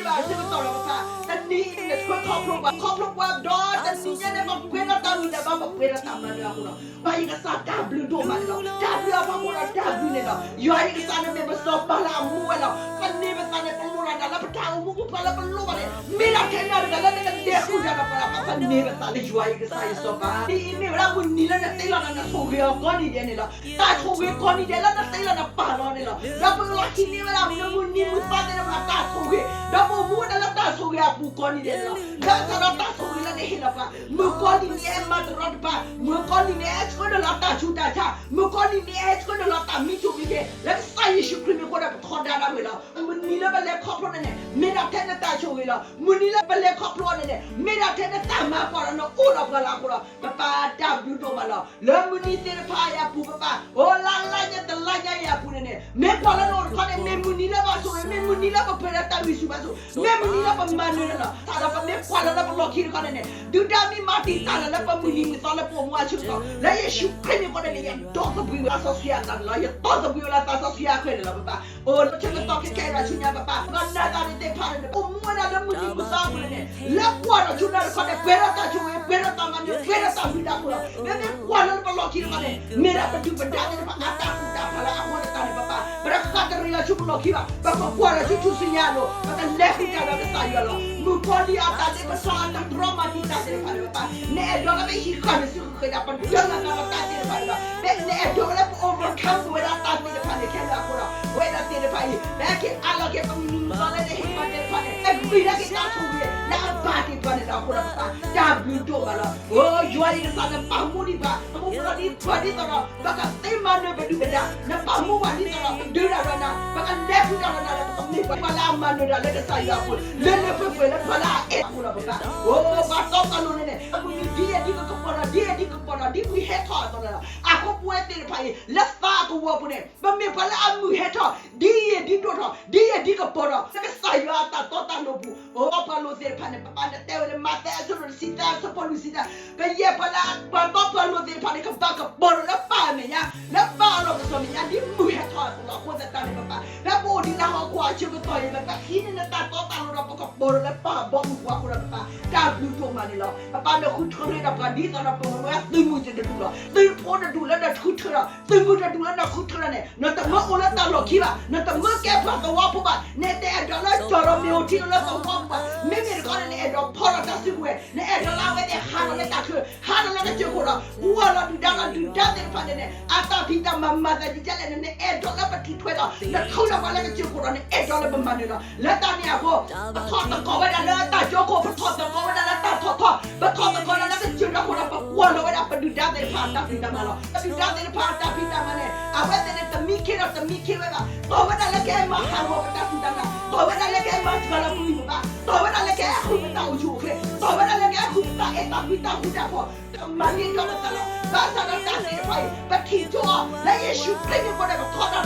ဘၣ်ဆၢကတီၢ်လီၤပဖး, တနံၤအံၤန့ၣ် နဆှၢခီဖျိပှၤ, ခီဖျိပှၤဒီးတနံၤညါန့ၣ် ပပှဲၤဒီးတၢ်ဂံၢ်တၢ်ဘါ, ပပှဲၤဒီးတၢ်မၤနၢၤအဃိလီၤ. ပၢ်ယွၤကစၢ်တၢ်ဘျုးဒိၣ်မးန့ၣ်လီၤ. တၢ်ဘျုးအဖီခိၣ်ဒီးတၢ်ဘျုးန့ၣ်လီၤ. ယွၤယကစၢ်န့ၣ်မ့ၢ်ပစီၤပၤလၢအမူဝဲလီၤ. ပန့ၢ်ပသးန့ၣ် ပလိၣ်ဒၣ်တၢ်လၢပတၢ်အိၣ်မူပူၤ ပှၤလၢပလိၣ်ဘၣ်န့ၣ် မ့ၢ်ဒၣ်ထဲန့ၣ်တဂၤလၢနကလဲၤဃုာ်တၢ်ဒီးပှၤလၢ ပသးန့ၢ်ပသးလၢယွၤယကစၢ်ယစီၤပၤ. နံၤအံၤမ့ၢ်ဝဲဒၣ်မုၢ်နံၤလၢနတ့လီၤဒီးနဆိၣ်ဂ့ၤအီၤကိးနံၤဒဲးန့ၣ်လီၤ. တၢ်ဆိၣ်ဂ့ၤကိးနံၤဒဲးလၢနတ့လီၤနပာ်လီၤန့ၣ်လီၤ. ဒီးပလီၢ်ခံန့ၢ်ဝဲဒၣ် မုၢ်နံၤမုၢ်သီသ့ၣ်တဖၣ်တၢ်ဆိၣ်ဂ့ၤ, ဒီးပအိၣ်မူဝဲဒၣ်လၢတၢ်ဆိၣ်ဂ့ၤအပူၤကိးနံၤဒဲးန့ၣ်လီၤ. ဘၣ်ဆၣ်ဒီးတၢ်ဆိၣ်ဂ့ၤလၢနဟ့ၣ်လီၤပှၤ, မုၣ်ကီၤလံၢ်န့ၣ်အဲၣ်မၤတရီတပါ, မုၣ်ကီၤလံၢ်န့ၣ်အဲၣ်ဆှၢနုာ်လီၤတၢ်ဆူးတၢ်ဆါ, မုၣ်ကီၤလံၢ်န့ၣ်အဲၣ်ဆှၢနုာ်လီၤတၢ်မံဆိၣ်မံဃ့, လၢကစၢ်ယ့ၣ်ၡူးခရံာ်မံၤအဃိဒီး ပထီဒါတၢ်ဝဲလီၤ. မုၢ်နံၤလၢပလဲၤခီဖျိန့ၣ်န့ၣ် မ့ၢ်ဒၣ်ထဲနတၢ်ဆိၣ်ဂ့ၤလီၤ. မုၢ်နံၤလၢပလဲၤခီဖျိန့ၣ်န့ၣ် မ့ၢ်ဒၣ်ထဲနတၢ်မၤကွၢ်ဒီးနအိၣ်ဒီးပှၤလၢအဃိဒီး ပပၢ်တၢ်ဘျုးဒိၣ်မးလီၤ. လၢမုၢ်နံၤသ့ၣ်တဖၣ်အံၤအပူၤ ပပၢ်, အိၣ်လါလါညါတလါညါအံၤအပူၤန့ၣ်န့ၣ် မ့ၢ်ပှၤလၢနအိၣ်တခီန့ၣ် မ့ၢ်မုၢ်နံၤလၢဘၣ်ဆိၣ်ဂ့ၤ, မ့ၢ်မုၢ်နံၤလၢပပှဲၤဒီးတၢ်ဂံၢ်ဆူၣ်ဘါဆူၣ်, မ့ၢ်မုၢ်နံၤလၢပမၤနၢၤလီၤ. ဘၣ်ဆၣ်ဒီးပမ့ၢ်ပှၤလၢလၢပလီၢ်ခံတခီန့ၣ်န့ၣ် ဒုၣ်ဒါမ့ၢ်မၤတံာ်တာ်လၢ်လၢပမုၢ်နံၤမုၢ်သီလၢပအိၣ်မူအဆၢကတီၢ် လၢယ့ၣ်ၡူးခရံာ်မံၤအဃိန့ၣ်န့ၣ် ယတီၢ်သဘှံးဝဲလၢသးစီဆှံအသးန့ၣ်လီၤ. ယတီၢ်သဘှံးဝဲလၢသးစီဆှံအခွဲးန့ၣ်လီၤ ပပၢ်. အိၣ်လၢဆၢကတီၢ်ခဲခဲအံၤဆူညါ ပပၢ်, ပှၤနာ်သးဒ်သ့ၣ်တဖၣ်န့ၣ် အိၣ်မူဝဲဒၣ်လၢမုၢ်နံၤမုၢ်သီအပူၤန့ၣ်န့ၣ် လၢကွၢ်ဒီးဆူနၢ်တခီန့ၣ် ပှဲၤဒီးတၢ်ဆိၣ်ဂ့ၤ, ပှဲၤဒီးတၢ်မၤနၢၤ, ပှဲၤဒီးတၢ်ဘျုးတၢ်ဖှိၣ်လီၤ. မ့မ့ၢ်ပှၤလၢပလီၢ်ခံတခီန့ၣ် မ့ၢ်ဒၣ်ပဒုၣ်ပဒါသ့ၣ်တဖၣ်အတၢ်ကူၣ်တၢ်ဖးလၢအဃိသတးန့ၣ် ပပၢ်, ပတဃၣ်တရံးလီၤဆူပလီၢ်ခံဘၣ်. ပကကွၢ်လီၤဆူထူၣ်စုညါအလိၤ, ပကလဲၤဃုာ်တၢ်ဒီးကစၢ်ယွၤလီၤ. မုၣ်ကီၤလံၢ်အတၢ်ဒ့ပစီအတၢ်တြီမၤတံာ်တာ်သ့ၣ်တဖၣ်န့ၣ် ပပၢ်, နအဲၣ်ဒိးလၢပဟံးဃာ်န့ၣ်စုဃုာ်ဃ့ဒၣ် ပဒၢနၤသးဒီးတၢ်သ့ၣ်တဖၣ်န့ၣ်လီၤ. နအဲၣ်ဒိးလၢပ overcome ဝဲဒၣ်တၢ်သ့ၣ်တဖၣ်န့ၣ် ခဲလၢာ်အဃိဒီး ပဝဲဒၣ်သ့ၣ်တဖၣ်အံၤ ပဟဲက့ၤအးလီၤက့ၤ ပမုၢ်နံၤမုၢ်သီလၢနဟ့ၣ်ပှၤသ့ၣ်တဖၣ်န့ၣ် ပဂံၢ်ထီၣ်က့ၤတၢ်ဆိၣ်ဂ့ၤလၢအဘၣ်က့ၤပှၤန့ၣ်လီၤ. အဃိဒီးပပၢ် တၢ်ဘျုးဒိၣ်မးလီၤ. အိ ယွၤအံၤကစၢ် နပာ်မူဒံးပှၤ, ပမူပှၤဒ်သိးဒီး ပကသ့မၤနၢၤပဒုၣ်ပဒါ, နပာ်မူပှၤဒ်သိးဒီး ပဒုးတၢ်ဒီးနၤ, ပကလဲၤဃုာ်တၢ်ဒီးနၤဒီး ပကမ့ၢ်ပှၤလၢအမၤနၢၤတၢ်လၢကစၢ်ယွၤအပူၤ, လၢလၢပှဲၤပှဲၤလၢပှၤလၢအအဲၣ်အဃိဒီးပပၢ်. အိ ပှၤတီပှၤလိၤန့ၣ်န့ၣ် အပူၤဒ်အံၤဒ်ကကပီၤဒီး ဒ်အံၤဒ်ကပီၤဒီး ဒ်ပှၤဟဲထီၣ်အသိးန့ၣ်လီၤ. အဃိပဝဲသ့ၣ်တဖၣ်အံၤ လၢသးအကဝီၤပူၤန့ၣ် ပမ့ၢ်ပှၤလၢအမုၢ်ဟဲထီၣ် ဒ်အံၤဒ်ဒိၣ်ထီၣ် ဒ်အံၤဒ်ကပီၤဒီး လၢကစၢ်ယွၤအတၢ်တီတၢ်လိၤပူၤ. အိ ပှၤလိၤသ့ၣ်တဖၣ်န့ၣ် ပပၢ် နတဲဝဲလၢမးသဲအဆၢဒိၣ်တဆံသၢ အဆၢဖိလွံၢ်ဆံသၢ, ကယဲၢ်ပှၤလၢပှၤတီပှၤလိၤသ့ၣ်တဖၣ်န့ၣ် ကဘၣ်ကပီၤဒီးလၢပၢ်အမဲာ်ညါ, လၢပၢ်အလီၢ်ပစိာ်မဲာ်ညါ ဒ်မုၢ်ဟဲထီၣ်အသိးလီၤ. အဃိသတးန့ၣ် ပပၢ် လၢပအိၣ်ဒံးလၢဟီၣ်ခိၣ်အဆၢကတီၢ်အံၤ ပဟံးန့ၢ်နတၢ်တီတၢ်လိၤဒီး ပကပီၤဒီးလၢပၢ်အဘီအမုၢ်ပူၤအဃိဒီး ပပၢ် တၢ်ဘျုးဒိၣ်မးန့ၣ်လီၤ. ပပၢ် နဃုထၢရ့ဒီးပှၤဒ်သိးဒီး ပဝဲသုးမုၢ်တဒူၣ်လီၤ. သုးဖိတဒူၣ်လၢနဃုထၢဒီး သုးမုၢ်တဒူၣ်လၢနဃုထၢဒီးန့ၣ် နတမၢအိၣ်လၢတၢ်လီၢ်ခံဘၣ်, နတမၢကဲပှၤသဝီဖိဘၣ်, နတအဲၣ်ဒိးလၢကၠီၤဒီးမ့ၢ်အိၣ်ထံလီၤလၢသဝီဖိဘၣ်. မ့မ့ၢ်တခီန့ၣ် နအဲၣ်ဒိးဖီၣ်ဒီးတၢ်စုကဝဲၤ, နအဲၣ်ဒိးလၢအဝဲသ့ၣ်ဟးလီၤလၢတၢ်ချၢ, ဟးလီၤလၢကစၢၢ်ခိၣ်ဒီး ကွၢ်လီၤဒုၣ်ဒါလီၤ ဒုၣ်ဒါသ့ၣ်တဖၣ်န့ၣ်န့ၣ် အတၢ်ဖံးတၢ်မၤမၤသးဒ်လဲၣ်န့ၣ် နအဲၣ်ဒိးလၢပထံၣ်ထွဲဒီး နထုးလီၤပှၤလၢကစၢၢ်ခိၣ်ဒီး နအဲၣ်ဒိးလၢပမၤနၢၤလီၤ. လၢတၢ်န့ၣ်အဃိ ပထီၣ်သကိးဝဲဒၣ်လၢတၢ်ကၠိခိၣ်, ပထီၣ်သကိးဝဲဒၣ်လၢတၢ်ထီၣ်ထီ, ပထီၣ်သကိးဒၣ်လၢကစၢၢ်ဒီးခိၣ်ဒီး ပကွၢ်လီၤဝဲဒၣ်ပဒုၣ်ဒါသ့ၣ်တဖၣ်အတၢ်ဖံးတၢ်မၤလီၤ. ပဒုၣ်ဒါသ့ၣ်တဖၣ်အတၢ်ဖံးတၢ်မၤန့ၣ် အဝဲသ့ၣ်န့ၣ် တမံခ့ဒီးတမံခ့ဝဲဘၣ်. တီၢ်ဝဲဒၣ်လၢကဟဲမၤဟးဂီၤပတၢ်ဖံးတၢ်မၤ, တီၢ်ဝဲဒၣ်လၢကဟဲမၤစှၤလီၤပဂံၢ်ပဘါ, တီၢ်ဝဲဒၣ်လၢကဟဲဃုပတၢ်အိၣ်ဆူၣ်အိၣ်ချ့, တီၢ်ဝဲဒၣ်လၢကဟဲဃုပတၢ်အဲၣ်တၢ်ကွံတၢ်ဃူတၢ်ဖိး မၤန့ၢ်ဒီးပသးလီၤ. ဘၣ်ဆၣ်ဒီးတၢ်သ့ၣ်တဖၣ်အံၤ ပထံၣ်ကၠိအီၤ လၢယ့ၣ်ၡူးခရံာ်မံၤအဃိဒီး ပထီဒါဒီးပမၤလီၤ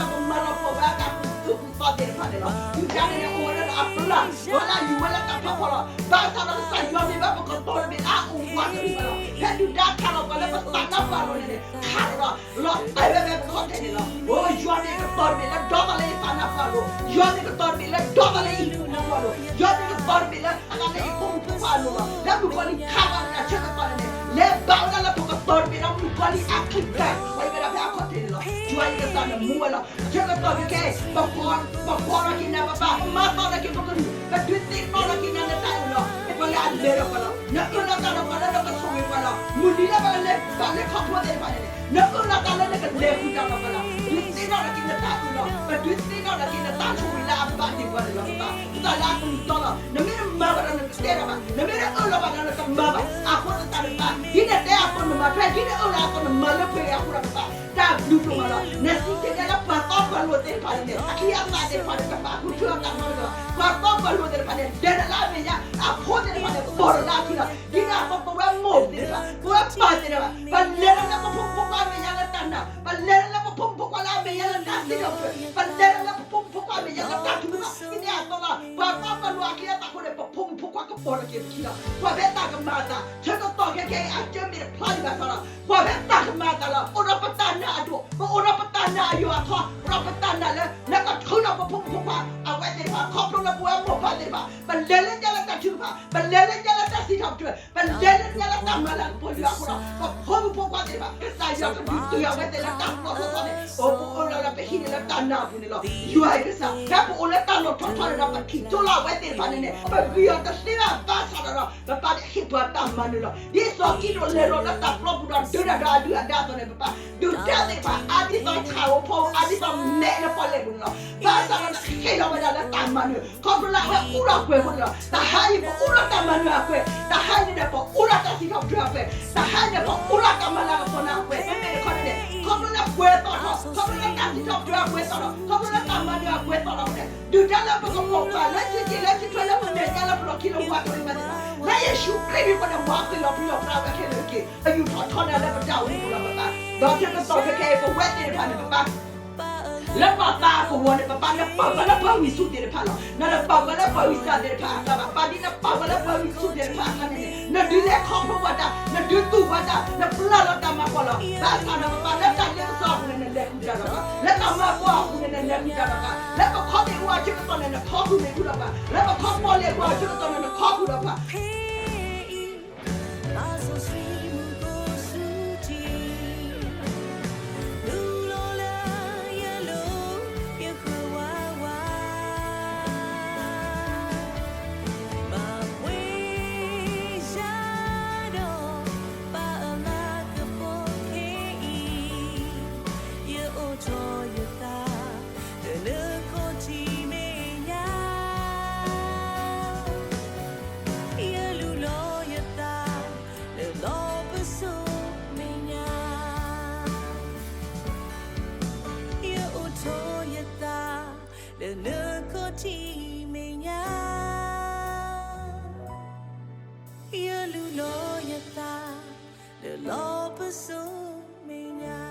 ပှီၢ်ဝဲဒၣ်တၢ်ကူၣ်သ့ကူၣ်သီသ့ၣ်တဖၣ်န့ၣ်လီၤ. ဒုၣ်ဒါန့ၣ်န့ၣ်အိၣ်ဝဲဒၣ်ဒီးအပျၢ်, ဒီးလၢအယူၤဝဲလၢတၢ်ဖးဖီလီၤ. ဘၣ်ဆၣ်ဒီးကစၢ်ယွၤမ့ၢ်ဘၣ်ပကတီၤတဘ့ၣ်လၢအအိၣ်ဝးတဘ့ၣ်လီၤ. ဖဲဒုၣ်ဒါခးလီၤပှၤလၢပသးနါပှၢ်အလိၤန့ၣ်န့ၣ် ခးလီၤဒီး လီၤတဲာ်ဝဲဖဲပခီၣ်ထံးန့ၣ်လီၤ. အိ ယွၤမ့ၢ်ကတီၤတဘ့ၣ်လၢဒီသးလၢယသးနါပှၢ်အလိၤ, ယွၤမ့ၢ်ကတီၤတဘ့ၣ်လၢဒီသးလၢယဟံၣ်ဖိဃီဖိအလိၤ, ယွၤမ့ၢ်ကတီၤတဘ့ၣ်လၢအသးလၢယဖိမုၣ်ဖိခွါအလိၤလီၤ. လၢမုၣ်ကီၤလံၢ်ခးပှၤတဂၤဆၢကတီၢ်န့ၣ်န့ၣ် လဲၤဘၣ်ဝဲဒၣ်လၢပကတီၤတဘ့ၣ်လၢမုၣ်ကီၤလံၢ်အချံၣ်ကၢ် ဝဲအံၤဝဲဒၣ်ဖဲအခီၣ်ထံးန့ၣ်လီၤ. ယွၤအံၤကစၢ်န့ၣ်မူဝဲလီၤ. ဆၢကတီၢ်ခဲခဲအံၤ ပကွၢ်ထီၣ်က့ၤနၤပပၢ်, မၤသီထီၣ်က့ၤပကလုၢ်, ပဒုးသ့ၣ်နီၣ်ထီၣ်က့ၤနၤလၢတၢ်အၢၣ်လီၤ, ပှၤလၢအလဲၤဒီးပှၤလီၤ. နအၢၣ်လီၤသးဒီးပှၤလၢနကဆိၣ်ဂ့ၤပှၤလီၤ. မုၢ်နံၤလၢပလဲၤဘၣ်လဲၤခီဖျိသ့ၣ်တဖၣ်န့ၣ်န့ၣ် နအၢၣ်လီၤသးလၢနကလဲၤဃုာ်တၢ်ဒီးပှၤလီၤ. ဒုးသ့ၣ်နီၣ်ထီၣ်က့ၤနတၢ်အၢၣ်လီၤ, ပဒုးသ့ၣ်နီၣ်ထီၣ်က့ၤနတၢ်ဆိၣ်ဂ့ၤလၢအဘၣ်က့ၤပှၤန့ၣ်လီၤ. ပပၢ် ပသးလၢအကလုၢ်တီလီၤ. နမ့ၢ်တမၤဘၣ်ဒီးနတတဲတၢ်ဘၣ်, နမ့ၢ်တအၢၣ်လီၤဘၣ်ဒီးနတမၤဘၣ်. အဃိသတးန့ၣ် ပပၢ် ဒ်နတဲအသိးနမၤဖဲ, ဒ်နအၢၣ်လီၤအသိးနမၤလၢပှဲၤဂ့ၤအဃိဒီး ပပၢ် တၢ်ဘျုးဒိၣ်မးလီၤ. နစံးတ့ၢ်လၢပှၤတီပှၤလိၤသ့ၣ်တဖၣ်န့ၣ်န့ၣ် အခံအသၣ်သ့ၣ်တဖၣ်န့ၣ် တဘၣ်ဃုထၢအီၤတၢ်နီတဂၤဘၣ်. ပှၤတီပှၤလိၤသ့ၣ်တဖၣ်န့ၣ် ဒဲးဒီးလၢအမဲာ်ညါ, အဖိသ့ၣ်တဖၣ်န့ၣ် ကပီၤဒီးလၢအခံလီၤ. ဒ်န့ၣ်အသိး ပဝဲမိၢ်သ့ၣ်တဖၣ်, ပဝဲပၢ်သ့ၣ်တဖၣ်, ပလဲၤလၢပဖိမုၣ်ဖိခွါအမဲာ်ညါလၢတၢ်နာ်, ပလဲၤလၢပဖိမုၣ်ဖိခွါလၢအမဲာ်ညါလၢတၢ်သ့ဒီးပှဲၤ, ပလဲၤလၢပဖိမုၣ်ဖိခွါအမဲာ်ညါလၢတၢ်ထုကဖၣ်. ဒ်န့ၣ်အသိးလီၤ. ပှၤတီပှၤလိၤအခံအသၣ်အဃိန့ၣ် ပဖိမုၣ်ဖိခွါကပီၤလီၤက့ၤပခံလီၤ. ပှၤဖဲတၢ်ကမၤအသး ဆၢကတီၢ်ခဲခဲအံၤ အကၢမ့ၢ်တဖျါဒံးဘၣ်ဆၣ်ဒီး ပှၤဖဲတၢ်ကမၤအသးလီၤ. အိၣ်ဒီးပတၢ်နာ်အဒိၣ်, ပအိၣ်ဒီးပတၢ်နာ်အယွၤအခီ, ပဒီးပတၢ်နာ်လၢ လၢကထုးဒီးပဖိမုၣ်ဖိခွါ အဝဲသ့ၣ် သ့ၣ်တဖၣ် ခီဖျိလၢပဝဲမိၢ်ပၢ်သ့ၣ်တဖၣ် ပလဲၤလၢညါလၢတၢ်ထုကဖၣ်, ပလဲၤလၢညါလၢတၢ်စံးထီၣ်ပတြၢၤ, ပလဲၤလၢညါလၢတၢ်မၤလၤကပီၤယွၤအဃိဒီး ပဖိမုၣ်ဖိခွါသ့ၣ်တဖၣ် ကစၢ်ယွၤကဒုးတုၤအဝဲသ့ၣ်လၢတၢ်လီၢ်သီသီန့ၣ် အိၣ်ပအိၣ်လီၤလၢပဟံၣ်န့ၣ်လၢတၢ်နၢ်ပူၤန့ၣ်လီၤ. ယွၤဧၢကစၢ် ဖဲပအိၣ်လၢတၢ်လီၢ်ထီထီန့ၣ်ဒီး ပထံၣ်ကၠိလၢအဝဲသ့ၣ်တဖၣ်န့ၣ်န့ၣ် ပဂံၢ်အီၤတသ့ဘၣ်ဘၣ်ဆၣ်ဒီး ပပၢ်န့ၣ်ဟ့ၣ်ပှၤတၢ်မၤနၢၤလီၤ. ဒ်စီၤကံးဒဧိၣ်လဲၤလီၤလၢတၢ်ပျီပူၤဒီး ဒုးတၢ်ဒီးအဒုၣ်အဒါအသိးန့ၣ် ပပၢ် ဒုၣ်ဒါသ့ၣ်တဖၣ် အါဒ်သိးဆၣ်ဧိၤဖီဧိၤ အါဒ်သိးမဲးလၢပီၣ်လဲၣ်ပူၤန့ၣ်လီၤ. ဘၣ်ဆၣ်ဒီးဟ့ၣ်လီၤဝဲဒၣ်လၢတၢ်မၤနၢၤ ခီဖျိလၢအဝဲအိၣ်ဒီးကွဲၤအဃိန့ၣ်လီၤ. တဟါအံၤပအိၣ်ဒီးတၢ်မၤနၢၤအကွဲၤ, တဟါအံၤန့ၣ်ဒီးပအိၣ်ဒီးတၢ်စံးထီၣ်ပတြၢၤအကွဲၤ, တဟါအံၤန့ၣ်ပအိၣ်ဒီးတၢ်မၤလၤကပီၤနၤအကွဲၤ, မ့မ့ၢ်တခီန့ၣ်န့ၣ် ခီဖျိလၢကွဲၤသီၣ်ထီၣ်, ခီဖျိလၢတၢ်စံးထီၣ်ပတြၢၤအကွဲၤသီၣ်ထီၣ်, ခီဖျိလၢတၢ်မၤနၢၤအကွဲၤသီၣ်ထီ�်န့ၣ် ဒုၣ်ဒါလၢပကပိာ်ပှၤလၢထံက့ၤလၢထံထွဲလၢပမဲာ်ညါလၢပလီၢ်ခံလၢဝၤကရံၣ်မးသ့ၣ်တဖၣ် လၢယ့ၣ်ၡူးခရံာ်မံၤအဃိန့ၣ် မ်အက့ၤလီၤပြံလီၤပြါဝဲခဲလၢာ်တက့ၢ်. အယူၢ်ထီၣ်ထီန့ၢ်လၢပတၢ်အိၣ်မူပူၤလီၤပပၢ်. ဒီးတၢ်ကစီၣ်ခဲခဲအံၤ ပဝဲသ့ၣ်တဖၣ်န့ၣ်ပပၢ် လၢပှၤသးအကဝီၤန့ၣ် ပပၢ် နပာ်ပှၤလၢပှၤဂံၢ်ဆူၣ်သ့ၣ်တဖၣ်လီၤ. နတပာ်ပှၤလၢပှၤဂံၢ်စၢ်သ့ၣ်တဖၣ်အကျါဘၣ်. ပၢ်ဒ်နပာ်ပှၤလၢပှၤဂံၢ်ဆူၣ်သ့ၣ်တဖၣ်အကျါန့ၣ်န့ၣ် နဒုးလဲၤခီဖျိပှၤတၢ်, နဒုးသူၣ်ပှၤတၢ်, နပျၢ်လီၤတၢ်မၤကွၢ်လီၤ. ဘၣ်ဆၣ်ဒီးပပၢ် လၢတၢ်လ့ပစီအပူၤန့ၣ် နလဲၤဃုာ်တၢ်ဒီးပှၤ, လၢတၢ်မၤကွၢ်အပူၤန့ၣ် နလဲၤဃုာ်တၢ်ဒီးပှၤ, လၢပခီၣ်ထံးအိၣ်အဆၢကတီၢ်န့ၣ် နခီဃုာ်မ့ၢ်ဃုာ်ဒီးပှၤ, လၢပခီၣ်ပီၣ်လဲၣ်အိၣ်အဆၢကတီၢ်န့ၣ် နခီဃုာ်ဒီးပှၤ အစိဆှံမူခိၣ်ဆူထံ, လူလီၤလၢယလိၤ, ယဃၢၤဝါဝါ, မၤဝဲယၤဒီး ပၢ်အလၤကပီၤခဲအံၤ, ယအိးထီၣ်ယသး လၢနခီၣ်ထံးမဲာ်ညါ, ယလူလီၤယသး လၢလီၢ်ပစိာ်မဲာ်ညါ, ယအိးထီၣ်ယသး လၢနခီၣ်ထံးမဲာ်ညါ, ယလူလီၤယသး လၢလီၢ်ပစိာ်မဲာ်ညါ